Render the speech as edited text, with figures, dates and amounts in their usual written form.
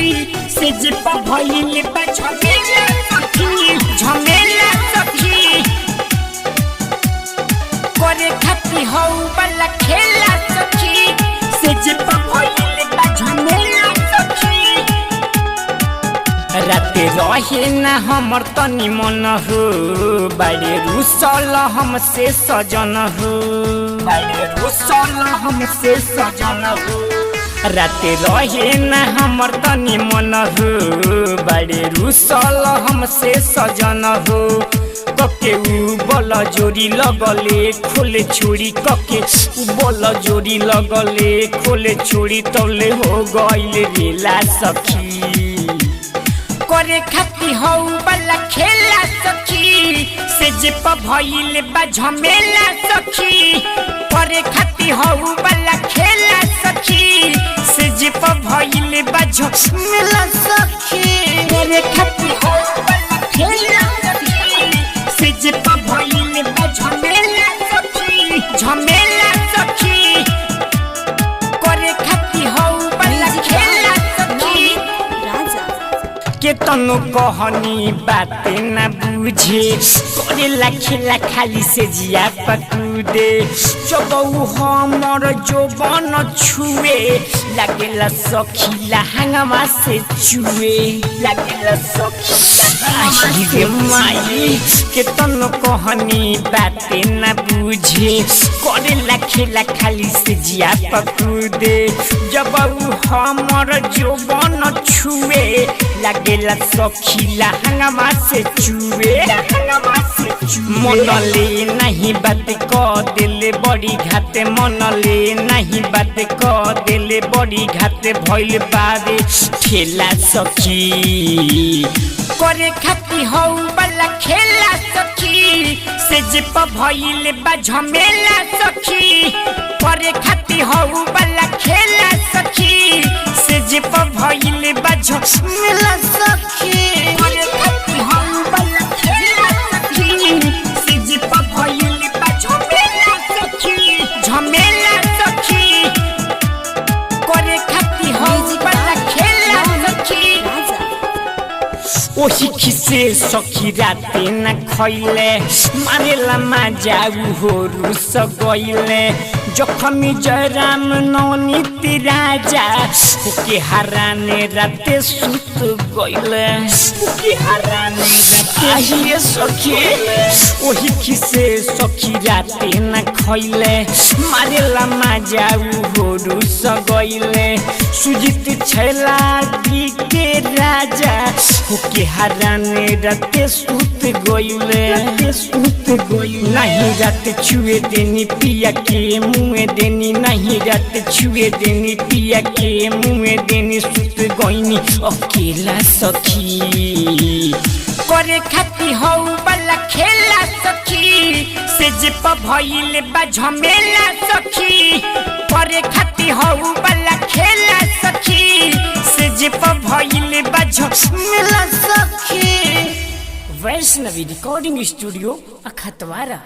सखी से जे भइल बा झमेला सखी झमेला सखी करे खाती हौ वाला खेला सखी से जे भइल बा झमेला सखी। राते रहे ना हमर तनी मन हो बाड़े रुसल हमसे सजन हो बाड़े रुसल हमसे सजन हो। राते रहे ना हमर तनी मन हो बाड़े रुसल हमसे सजन हो। कके उ बल जोरी लगले खोले छुरी कके उ बल जोरी लगले खोले छुरी तौले हो गइल रेला सखी। करे खाती हौ वाला खेला सखी से जे भइल बा झमेला सखी। करे खाती हौ वाला खेला सखी से जे भइल बा झमेला सखी। करे खाती हौ वाला खेला सखी से जे भइल बा झमेला सखी झमेला सखी। करे खाती हौ वाला खेला सखी। राजा के तनु कहनी बात न बुझे करेला खेला खाली से जिया पकूदे। चबऊ हमर जोबन छुए लागेला सखीला हंगमा से चुए लागेला सखीला रे माई। के तनु कहनी बात न बुझे करेला खेला खाली से जिया पकूदे। जबऊ हमर जोबन छुए लागेला सखीला हंगमा से चुए मन ले नहीं बात क दिले बड़ी घाते मन ले नहीं बात क दिले बड़ी घाते भइल बारे ठेला सखी। करे खाती हौ वाला खेला सखी से जे भइल बा झमेला सखी। करे खाती हौ वाला खेला सखी से जे भइल बा झमेला सखी। करे खाती हौ वाला खेला सखी से जे भइल बा झमेला सखी झमेला सखी। करे खाती हौ वाला खेला सखी। राजा ओही खिसे सखी राते न खैले मारेला माजा हो रुस गइले। जखमी जयराम नवनीति राजा ओके हराने राते सुत गइले ओके हराने राते आहिए सखी। ओही खिसे सखी राते न खैले मारेला माजा हो रुस गइले। सुजित छैला के राजा होके हराने राते सुत गइले सुत गइले। नहीं रात छुए देनी पिया के मुँह देनी नहीं रात छुए देनी पिया के मुँह देनी सुत गइनी अकेला सखी। करे खाती हौ वाला खेला सखी से जे भइल बा झमेला सखी। करे खाती हौ वाला खेला सखी से जे भइल बा झमेला सखी। Vaishnavi recording studio अखतवारा।